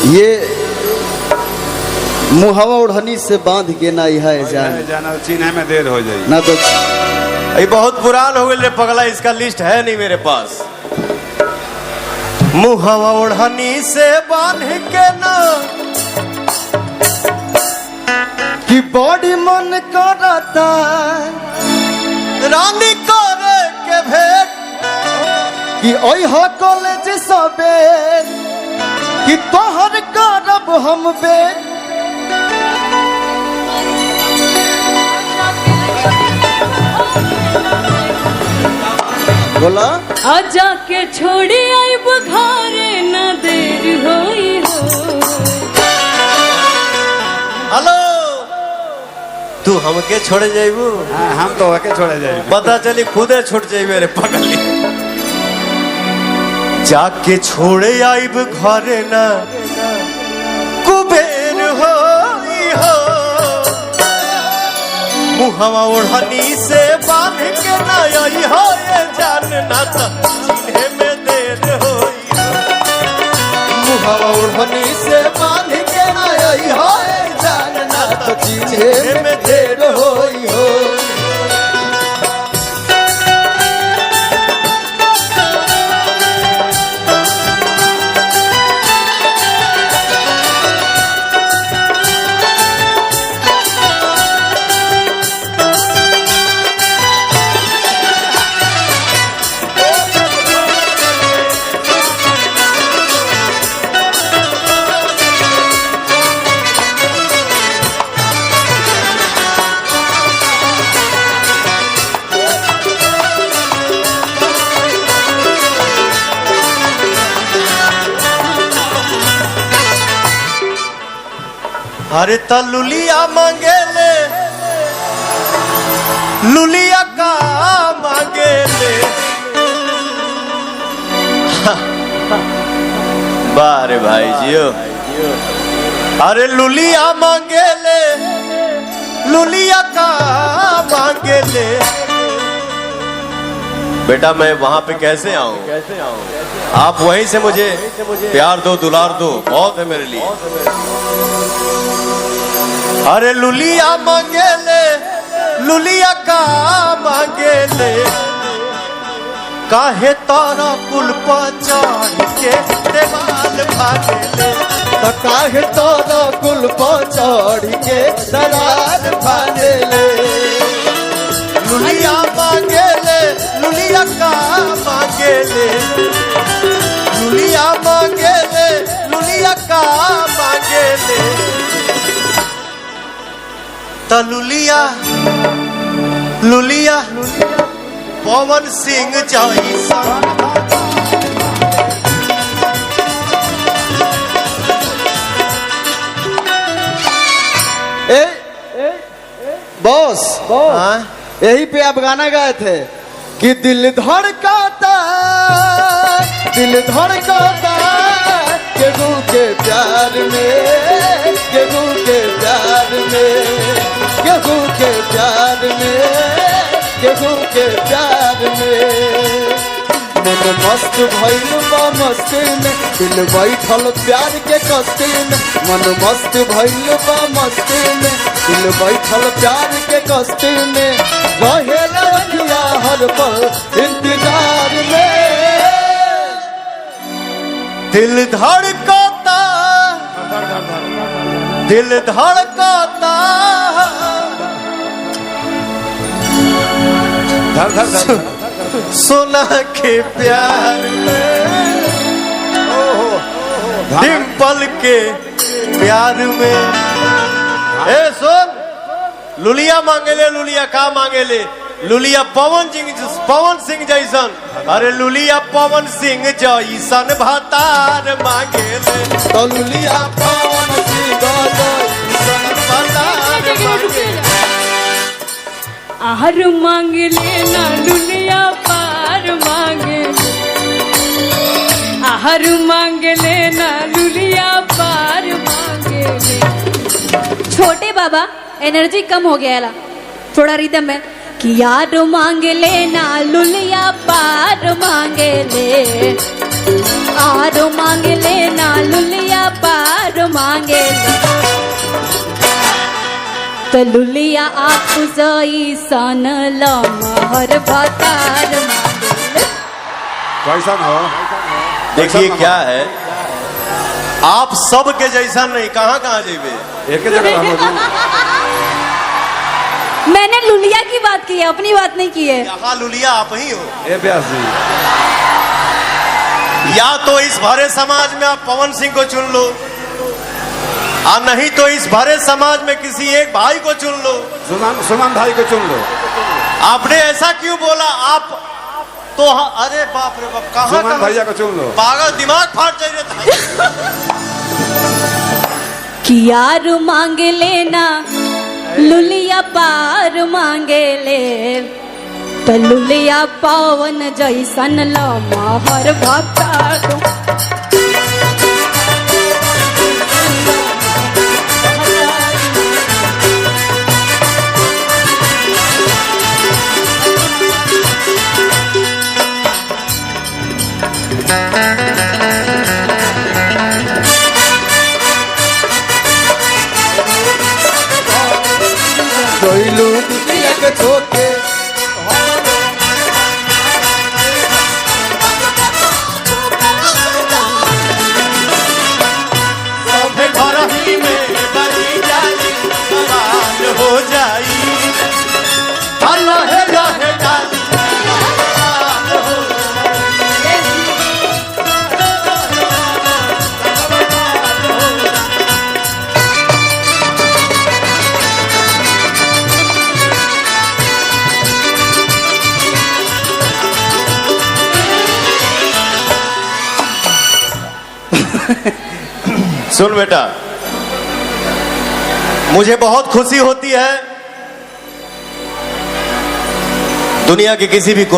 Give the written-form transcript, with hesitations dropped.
ये मुहवा ओढ़नी से बांध के ना है जान। जाना चिन्ह में देर हो जाए ना तो ये बहुत पुरान हो गई रे पगला, इसका लिस्ट है नहीं मेरे पास। मुहवा ओढ़नी से बांध के ना कि बॉडी मन करता रानी करे के भेंट, कि ओह कॉलेज सबेर कि तोहर करब हम बेर। बोला आजा के छोड़े आइब घरे ना देर होई हो। हेलो, तू हमके छोड़े जाइबू? हाँ, हम तो होके छोड़े जाए। पता चली खुदे छूट जाइबे रे पगली। जाके छोड़े आइब घरे ना कुबेर होई हो, मुहवा ओढ़नी से बांध के ना आई हो ये जान ना तो चिन्हे में देर होई हो। मुहवा ओढ़नी से बांध के ना आई हो ये जान ना तो चिन्हे में देर होई हो। अरे त लुलिया मांगे ले, लुलिया का मांगे ले। बारे भाई जियो। अरे लुलिया मांगे ले, लुलिया का मांगे ले। बेटा मैं वहां पे कैसे आऊं? आप वहीं से मुझे प्यार दो, दुलार दो, बहुत है मेरे लिए। अरे लुलिया मांगे ले, लुलिया का मांगे ले, काहे तारा पुल पर चढ़ के देवाल भागे ले। तो काहे तारा कुल पर चढ़ के दरार भागे ले। लुलिया मांगे ले, लुलिया का मांगे ले, लुलिया मांगे ले, लुलिया का मांगे ले। त लुलिया लुलिया पवन सिंह जैसा। ए बॉस, हाँ? यही पे आप गाना गाए थे कि दिल धड़काता, दिल धड़काता केहू के प्यार में, केहू के प्यार में, केहू के प्यार में, केहू के प्यार में। मन मस्त भइल बा मस्ती में, दिल बैठल प्यार के कस्ती में। मन मस्त भइल बा मस्ती में, दिल बैठल प्यार के कस्ती में। रहे रखिया हर पल इंतजार में। दिल धड़काता, दिल धड़काता, धर धर धर सोना के प्यार में, डिम्पल के प्यार में। ए सुन, लुलिया मांगे ले, लुलिया का मांगे ले, लुलिया पवन सिंह, पवन सिंह जैसन। अरे लुलिया पवन सिंह जैसन भातार मांगे ले। तो लुलिया पवन सिंह जैसन भातार मांगे ले। आहार मांग लेना लुलिया पार मांगे, आहार मांग लेना लुलिया पार मांगे ले। छोटे बाबा एनर्जी कम हो गया ला, थोड़ा रिदम है कि यार मांग लेना लुलिया पार मांगे ले, आर मांग लेना लुलिया पार। त लुलिया आप जैसन लमहर भतार मांगेले। कैसन हो? देखिए क्या है, आप सब के जैसा नहीं, कहाँ कहाँ जेबे। एक ही जगह रहो। मैंने लुलिया की बात की है, अपनी बात नहीं की है। यहाँ लुलिया आप ही हो। ए व्यास जी, या तो इस भरे समाज में आप पवन सिंह को चुन लो, और नहीं तो इस भरे समाज में किसी एक भाई को चुन लो। सुमन सुमन भाई को चुन लो। आपने ऐसा क्यों बोला? आप तो अरे बाप रे बाप, कहाँ सुमन कहाँ भैया को चुन लो। पागल दिमाग फाट जाए था। कि यार मांग लेना लुलिया पार मांगे ले, त लुलिया पवन जैसन लमहर भतार। कोइलू दुनिया के छोके। सभे घरही में बनी जाई, बवाल हो जाई। लहे लहे डाली, बवाल हो सुन बेटा, मुझे बहुत खुशी होती है दुनिया के किसी भी कोने